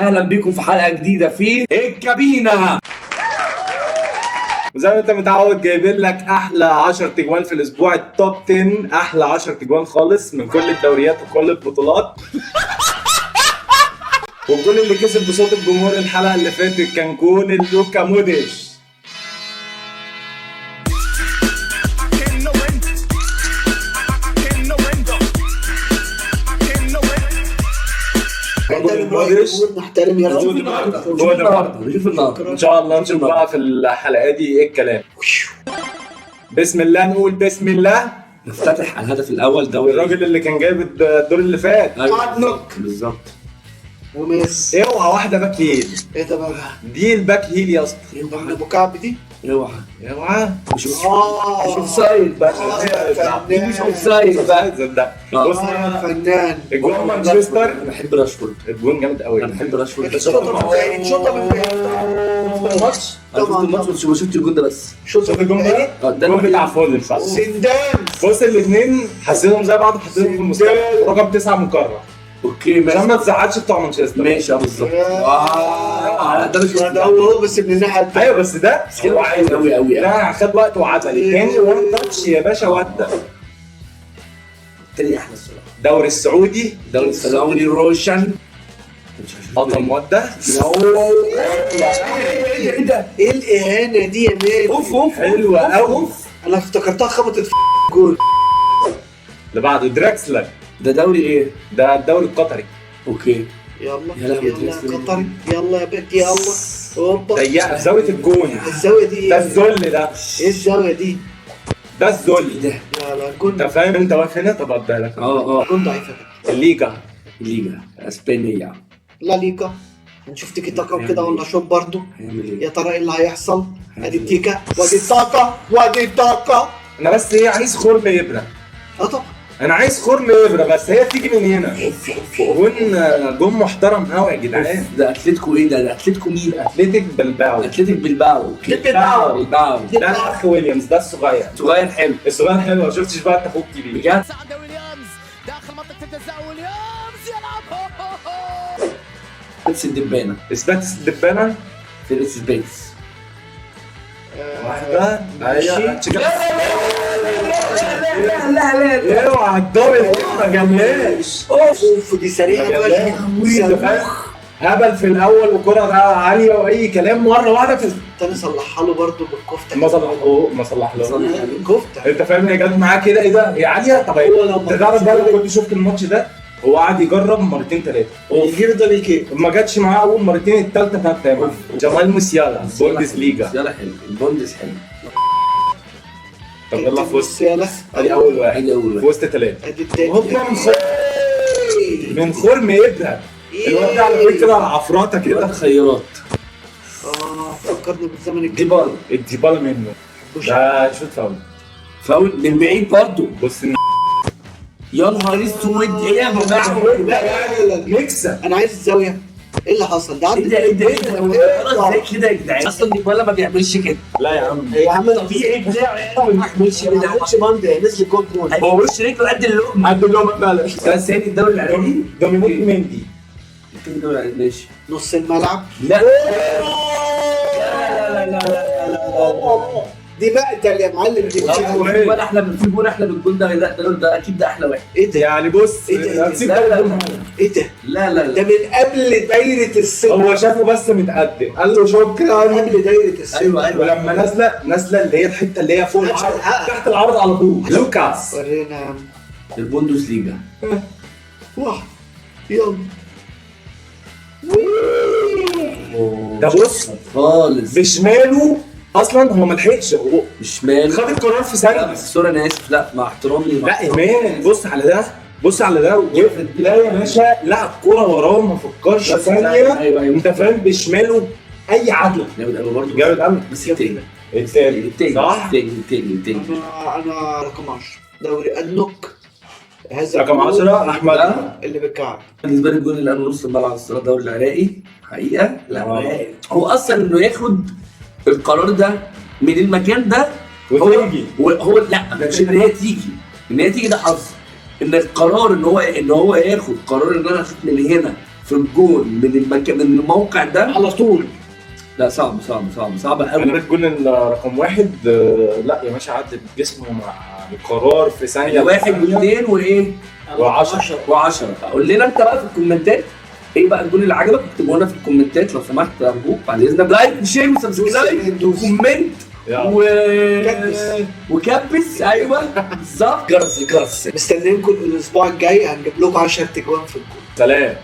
اهلا بيكم في حلقة جديدة في الكابينه. وزي ما انت متعود جايبين لك احلى 10 تجوان في الاسبوع، ال top 10، احلى 10 تجوان خالص من كل الدوريات وكل البطولات. والجول اللي كسب بصوت الجمهور الحلقة اللي فاتت كان جون لوكا مودريتش. نحترم رأي الجمهور، نحترم يا نشوف رب. النهارده، هو نشوف ده. النهارده، نشوف النهارده ان شاء الله نشوف بقى في الحلقة دي ايه الكلام. بسم الله، نقول بسم الله. نفتتح الهدف الاول دوري الراجل اللي كان جايب الدور اللي فات. أيوة، نوك. بالظبط. وميس. اوعى واحدة back heel، ايه ده بقى؟ دي ال back heel يا اسطى. واحدة ابو كعب دي؟ اوعى، اوعى مش اه مش offside بقى، دي مش offside بقى. صدق. آه. بص، آه، فنان. الجون مانشستر، انا بحب راشفورد، الجون جامد قوي. انا بحب راشفورد. شوطه من بعيد، شوطه من بعيد. الماتش، انا شفت طبعاً. الماتش بس ما شفتش الجون ده بس. شوطه شوف من الجون ده، بعيد. آه، ده الجون بتاع فودن صح. سندان. بص الاثنين حسيتهم زي بعض، حسيتهم في المستوى. رقم 9 مكرر okay عشان ماشي ما تزعلش بتوع مانشستر. ماشي، بالظبط. ده مش ده هو بس من الناحية الثانية. ايوه بس ده كده هو عايز قوي قوي. ده خد وقت وعدل الثاني one touch يا باشا ودى. التاني احلى الصراحة. الدوري السعودي، الدوري السعودي روشن قطم ودى. ايه ده؟ ايه الاهانة دي يا man؟ اوف اوف، حلوة قوي. انا افتكرتها خبطت في جول. اللي بعده دراكسلر. ده دوري ايه؟ ده الدوري القطري. okay. يلا يا لهوي، يلا دريسلر. قطري، يلا يا بنت، يلا اوبا. ضيقه في زاوية الجون. الزاوية دي ده ايه؟ الذل ده، ايه الزاوية دي؟ ده الذل. ده لا لا، جون. انت فاهم، انت واقف هنا. طب اديها لك. اه جون ضعيفة كده. الليجا، الليجا الاسبانية. لا ليجا، هنشوف تيكي تاكا وكده ولا شوط برضو. هيعمل ايه؟ يا ترى ايه اللي هيحصل؟ ادي التيكا وادي الطاقة وادي الطاقة. انا بس ايه، عايز خرم ابره. اه طبعا. انا عايز خرم ابره بس هي تيجي من هنا. جون، جون محترم قوي يا جدعان. ده اتلتيكو ايه ده؟ ده اتلتيكو مين؟ اتلتيك بلباو. اتلتيك بلباو. okay. بلباو. بلباو. ده الاخ ويليامز، ده الصغير. صغير حلو. الصغير حلو، ما شفتش بقى انت اخوك كبير. بجد. سعد ويليامز داخل منطقة الجزاء، ويليامز يلعب. بس الدبانه، اثبات الدبانه. فرقه سبيس. واحدة. ايوه. لا لا لا. اوعى ال double، ما جابهاش. اوف، دي سريعة ما فشخ. فاهم؟ هبل في الاول وكرة عالية واي كلام، مرة واحدة في التاني صلحها له برضه بالكفته. ما صلحه، ما صلح له. بالكفته. انت فاهم، هي جت معاه كده، ايه ده هي عالية. طب هو لما انت تعرف بقى، لو كنت شفت الماتش ده هو قعد يجرب مرتين ثلاثة، يجيب ده بيكي. ما جاتش معاه اول مرتين، الثالثة ثابتة يا معلم. جمال موسيالا، بوندس ليجا. يلا حلو، البوندس حلو. طب يلا في وسط، يلا. ادي اول واحد. ادي اول في واحد. وسط ثلاثة. ادي التاني. هوبا، من خرم، من خرم ابره. الواد ده على فكرة عفراته كده كده. خيرات. اه فكرني بالزمن دي الجميل. برضه الديبالا منه، ده شوت فاول. فاول من بعيد برضه. بص يا نهار اسود، ايه يا جماعة؟ لا لا لا، ميكسه. انا عايز الزاوية. ايه اللي حصل ده؟ ايه عندي ده ايه ده ايه ده؟ هو ده ازاي كده يا جدعان؟ اصلا ديبالا ما بيعملش كده. لا يا عم، يا عم طبيعي بتاعه ما بيعملش ما كده. عملش ماندي، نزل جون جون. هو وش رجله قد اللقمة. عبد الله فعلا. بس ثاني الدوري العراقي. دومينيك مندي. التاني الدوري العراقي ماشي. نص الملعب. لا لا لا لا لا. دي مقتل يا معلم، دي لا، مقتل. في جون احلى من، في جون احلى من الجون ده. لا ده ده اكيد ده احلى واحد. ايه ده؟ يعني بص، ايه ده؟ هنسيب لا لا لا ايه ده؟ لا لا ده لا. من قبل دايرة السن. هو شافه بس متقدم قال له شكرا. قبل دايرة السن. ايوه ايوه. ولما نازله، نازله اللي هي الحتة اللي هي فوق العرض، تحت العرض على طول. لوكاس. ورينا يا عم. البوندوس ليجا. واحد. يلا. ده بص خالص. بشماله اصلا، هو ما لحقش، هو شمال. خد القرار في لا ثانية. بس sorry انا اسف، لا مع احترامي مع لا يا man، بص على ده، بص على ده. لا يا باشا، لا الكورة وراه ما فكرش لا، ثانية. أيوة، أيوة. انت فاهم، بشماله اي عدله. جامد قوي برضه. جامد قوي. بس التاني. التاني. التاني. صح؟ التاني التاني التاني. انا رقم 10 دوري ادنوك. هذا رقم الجول 10 احمد. لا. اللي بالكعب. بالنسبة لي الجول اللي قبل نص الملعب الصراحة الدوري العراقي حقيقة. لا هو اصلا انه ياخد القرار ده من المكان ده وتيجي. هو لا مش ان هي تيجي، ان هي تيجي ده حظ. ان القرار ان هو ياخد قرار ان انا اشوط من هنا. في الجون من المكان، من الموقع ده على طول. لا صعب صعب صعب صعب انا قوي. الجون رقم 1، لا يا باشا، عدل بجسمه مع القرار في ثانية. واحد واثنين وايه؟ وعشرة. و10. قول لنا انت بقى في الكومنتات ايه بقى الجون اللي عجبك، اكتبه لنا في الكومنتات لو سمحت، ارجوك بعد اذنك. like و share و subscribe دوس. و comment يلا. و كبس. وكبس، ايوه بالظبط، جرس جرس. مستنيينكم الاسبوع الجاي، هنجيب لكم 10 تجوان في الجون. سلام.